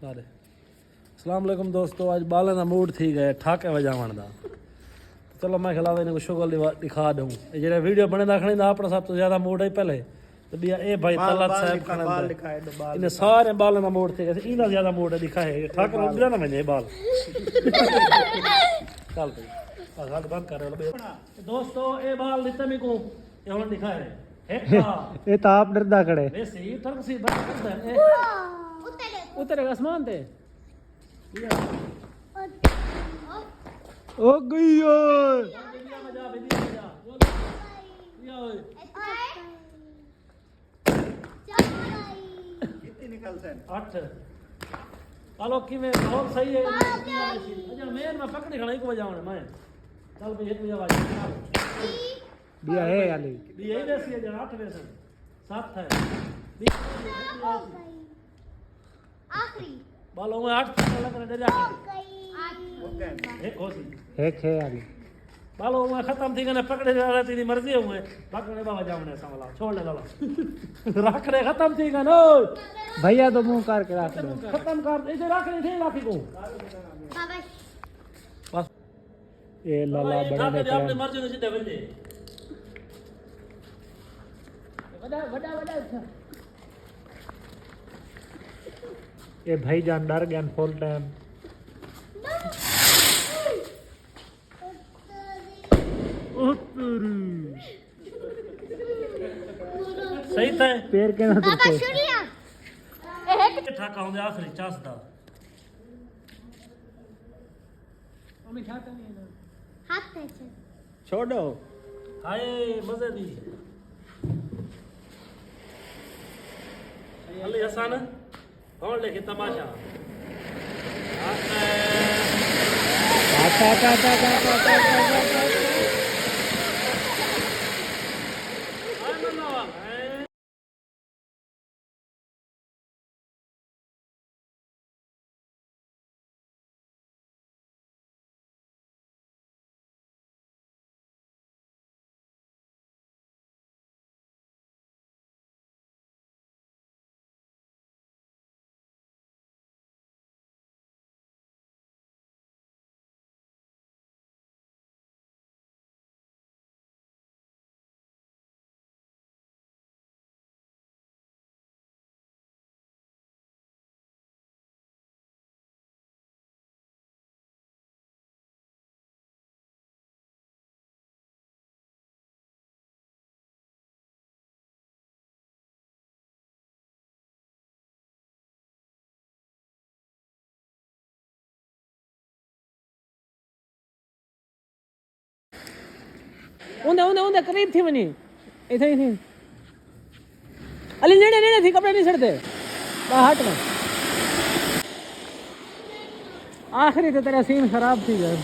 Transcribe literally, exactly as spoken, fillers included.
سارے۔ السلام علیکم دوستو، اڄ ٻالیں دا موڈ تھی ڳئے ٹھاکے وڄاوݨ دا۔ چلو میں خیال انہاں کوں شغل ݙیوا-، ݙکھا ݙیوں۔ اے جیڑھا ویڈیو بݨیندا کھڑیندا اپݨا سب توں زیادہ موڈ ہے پہلے۔ تے ٻیا اے بھائی بال، طلعت بال صاحب ݙکھا، کھڑن بال دے۔ ݙکھا، ایݙو بال انہیں ݙکھا۔ سارے ٻالیں دا موڈ تھی ڳئے۔ ایندا زیادہ موڈ ہے ݙکھا ہے۔ ٹھاکے بال۔ اݙا نہ ونڄے بال۔ چل بھائی۔ بس ہتھ بند کر رہے ہو۔ دوستو اے ٻال ݙتے میکوں۔ اے ہݨ ݙکھا ہے۔ ہک آ۔ اے تاں آپ ݙردا کھڑے۔ ویسے ہی ترک سی بڑا کردا ہے۔ اے۔ اتلے۔ اتلے آسمان تے۔ او گئی اوئے۔ بندیا وجا، بندیا وجا۔ یا اوئے۔ کتنی نکل سن؟ اٹھ۔ چلو کیویں ماحول صحیح ہے؟ اچھا میں، میں پکڑی کھڑا، ایک وجہ ہونے میں۔ چل بھائی، ایک وجہ واجب۔ ٻیا ہے علی۔ ٻیا ہی ویسی ہے جݙاں اٹھ ویسن۔ ست ہے۔ ٻیا ہو ڳئی۔ آخری۔ بال اوہ اٹھ تک لڳݨ ݙے جا۔ ہو ڳئی۔ ہک ہو سی۔ ہک ہے علی۔ بال اوہ ختم تھی ڳئے، پکڑے جا رہے، تیری مرضی ہوئے۔ پکڑے بابا جاونے سا والا۔ چھوڑ لے لالا۔ رکھ رہے، ختم تھی ڳئے نا۔ بھیا تو منہ کر کے رکھ دو۔ ختم کر، ایسے رکھ رہے تھے، رکھ کو۔ بابا۔ بس۔ اے لالا بڑے نے اپݨے مرضی دے سدھے ونڄے۔ وݙا، وݙا، وݙا۔ اے بھائی جان ݙر ڳئن فل ٹائم۔ او تیری۔ صحیح تے۔ پیر کیویں بابا ترسے؟ چھڑیا۔ اے ہک ٹھاکا ہوندے آخری چس دا۔ ہتھ وچ۔ چھوڑو۔ ہائے مزے دی۔ علی حسن، ہݨ ݙیکھی تماشا۔ ہتھ ہے۔ اوندے، اوندے، اوندے قریب تھی ونڄی۔ اتھے، اتھے۔ علی، نیڑے، نیڑے تھی، کپڑے نہیں سڑدے۔ ٻاہر ہٹ ونڄ۔ آخری تے تیرا سین خراب تھی ڳئے۔